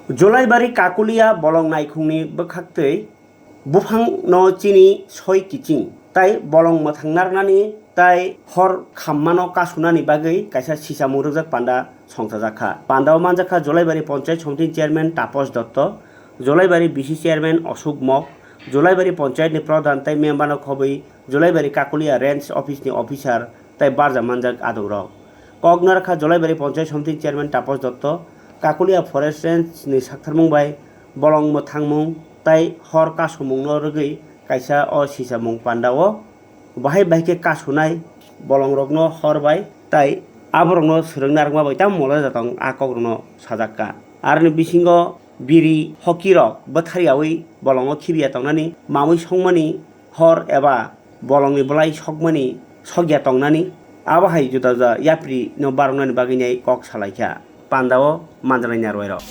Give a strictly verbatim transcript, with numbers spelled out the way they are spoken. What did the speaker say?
Jolaibari Kakulia bolong naikhungni bwkhaktwi buphangno chini soi kiching tai bolong mwthang narnani tai hor khammano kasunani bagwi kaisa sisamung rwjak panda songchajakha. Pandao manjakha Jolaibari Panchayat Somitini Chairman Tapos Dotto, Jolaibari B C Chairman Ashok Mok, Jolaibari Panchayatni Pradhan tai memberno khobwi Jolaibari Kakulia Range Office ni officer tai barja manjak adongrok. Kok narwkha Jolaibari Panchayat Somitini Chairman Tapos Dotto, Kakulia Forest Range ni saktharmung bai bolong mwthangmung tai hor kasumungno rwgwi kaisa o sisamung pandao bahai bahai khe kasunai bolongrokno hor bai tai aborokno swrwng narwkma bai tamo mole jatong a kokrokno sajakka. Aroni bisingo biri hokirok bwthar yaui bolongo khibiya tongnani, mamui songmani hor eba bolongni bwlai sokmani sokya tongnani, abo hai juda juda yapri no baroknani bagwi nai kok salaikha, pandao manjalai narwai rok.